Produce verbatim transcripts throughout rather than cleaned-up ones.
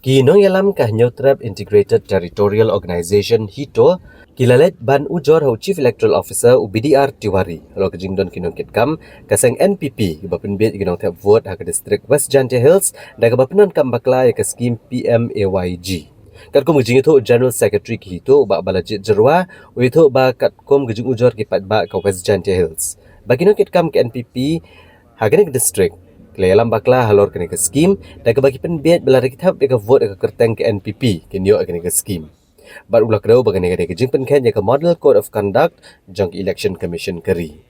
Ki nongïalam ka Hynñiewtrep Integrated Territorial Organization HITO ki la leit ban ujor ha u Chief Electoral Officer u B D R Tiwari halor ka jingdon ki nongkitkam ka seng N P P kiba pynbiej ïa ki nongthep vote ha ka district West Jaintia Hills da kaba pyndonkam bakla ïa ka skim P M A Y G. Katkum ka jingïathuh u General Secretary ki HITO u Bah Balajied Jyrwa u ïathuh ba katkum ka jingujor ki paidbah ka West Jaintia Hills ba ki nongkitkam ka N P P ha kane ka district ki la ïalam bakla halor kane ka skim da kaba ki pynbiej ba lada ki thep ïa ka vote ha ka kyrteng ka N P P kin ïoh ïa kane ka skim. Bad u la kdew ba kane ka dei ka jingpynkheiñ ïa ka Model Code of Conduct jong ka Election Commission ka ri.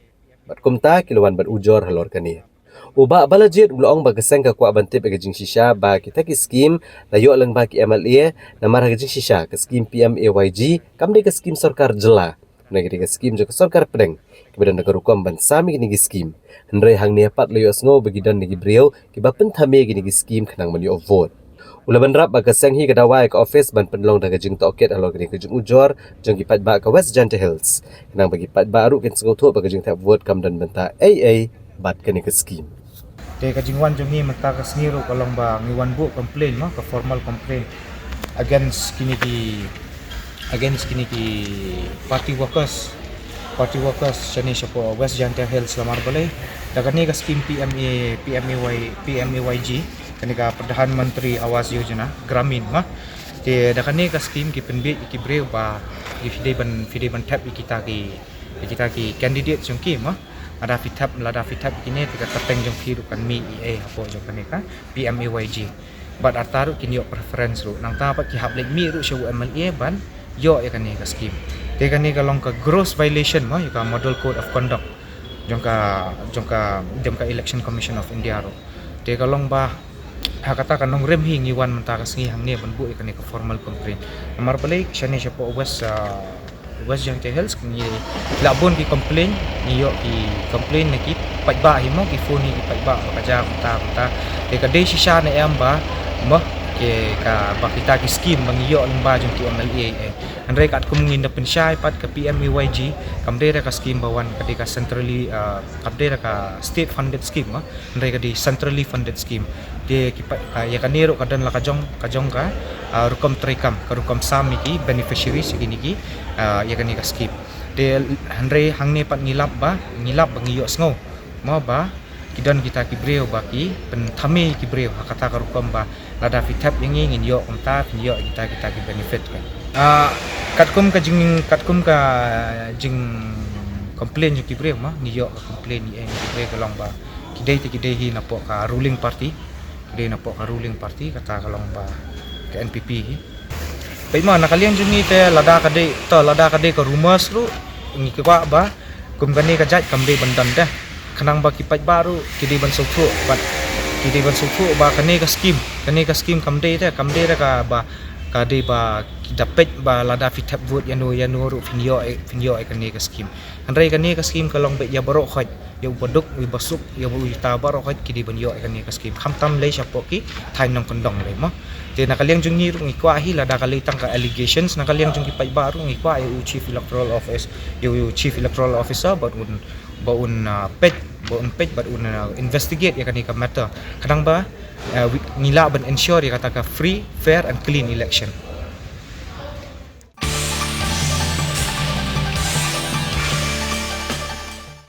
Bad kumta ki la wan ban ujor halor kane. U Bah Balajied u la ong ba ka seng ka kwah ban tip ïa ka jingshisha ba kita ki skim la ïoh lyngba ki M L A, namar ha ka jingshisha ka skim P M A Y G kam dei ka skim sorkar jylla, hynrei ka dei ka skim jong ka sorkar pdeng kiba don da ka rukom ban sam ïa kine ki skim. Hynrei hangne pat la ïohsngew ba ki don da ki briew kiba pynthame ïa kine ki skim khnang ban ïoh vote. U la bynrap ba ka seng hi ka dawa ïa ka office ban pynlong da ka jingtohkit halor kane ka jingujor jong ki paidbah ka West Jaintia Hills, khnang ba ki paidbah ruh kin sngewthuh ba ka jingthep vote kam don bynta ei ei bad kane ka skim. Te ka jingwan jong ngi mynta ka sngi ruh ka long ba ngi wan buh complaint mo, ka formal complaint against kine ki, against kine ki party workers, party workers shane shapoh West Jaintia Hills. Namar balei? Da kane ka skim P M A, P M A Y, P M A Y G, kane ka Pradhan Mantri Awas Yojana Gramin mo. Te da kane ka skim ki pynbiej ïa ki briew ba phi dei ban, phi dei ban thep ïa kita ki, ïa kita ki candidate jong ki mo. Lada phi thep, lada phi thep ïa kine te ka kyrteng jong phi ruh kan mih ei ei hapoh jong kane ka P M A Y G. Bad arta ruh kin ïoh preference ruh. Nangta pat ki hap leit mih ruh sha u M L A ban ïoh ïa kane ka skim. Te kane ka long ka gross violation mo ïa ka Model Code of Conduct jong ka, jong ka, jong ka Election Commission of India ruh. Te ka long ba ha kata ka nongrim hi ngi wan mynta ka sngi hangne ban buh ïa kane ka formal complaint. Namar balei? Shane shapoh West, ah, West Jaintia Hills ngi la bun ki complaint, ngi ïoh ki complaint na ki paidbah hi mo, ki phone hi ki paidbah ba ka jia kumta kumta. Te ka dei shisha ne em ba mo, ke ka, ba kita ki skim ba ngi ïoh lyngba jong ki M L A eh. Hynrei katkum ngin da pynshai pat ka P M A Y G kam dei re ka skim ba wan, ka dei ka centrally, ah, kam dei re ka state funded scheme mo, hynrei ka dei centrally funded scheme. Te ki pa, ah, ïa kane ruh ka don la ka jong, ka jong ka, ah, rukom treikam, ka rukom sam ïa ki beneficiaries ïa kine ki, ah, ïa kane ka skim. Te hynrei hangne pat ngi lap ba, ngi lap ba ngi ïohsngew mo ba ki don kita ki briew ba ki pynthame ïa ki briew ha kata ka rukom ba lada phi thep ïa ngi ngin ïoh kumta, phin ïoh kita, kita ki benefit ka. Ah, katkum ka jing, katkum ka jing complain jong ki briew mo, ngi ïoh ka complain ïa ngi ki briew ka long ba ki dei te ki dei hi napoh ka ruling party, ki dei napoh ka ruling party, kata ka long ba ka N P P hi. Peit mo, na ka liang jong ngi te lada ka dei, to lada ka dei ka rumors ruh ngi kwah ba kum kane ka jait kam dei ban don te. Khnang ba ki paidbah ruh ki dei ban sngewthuh, bad ki dei ban sngewthuh ba kane ka skim, kane ka skim kam dei te, kam dei re ka ba, ka dei ba ki da peit ba lada phi thep vote ïano ïano ruh phin ïoh, phin ïoh ïa kane ka skim. Hynrei kane ka skim ka long beit ïa baroh khoit, ïa u baduk, ïa u basuk, ïa u ita baroh khoit ki dei ban ïoh ïa kane ka skim. Khamtam lei shapoh ki thaiñ nongkyndong lei mo. Te na ka liang jong ngi ruh ngi kwah hi lada ka lei tang ka allegations, na ka liang jong ki paidbah ruh ngi kwah ïa u Chief Electoral Office, ïa u Chief Electoral Officer bad un, ba un, ah, peit, ba un peit bad un, ah, investigate ïa kane ka matter. Khnang ba, ah, wi-, ngi lah ban ensure ïa kata ka free, fair and clean election.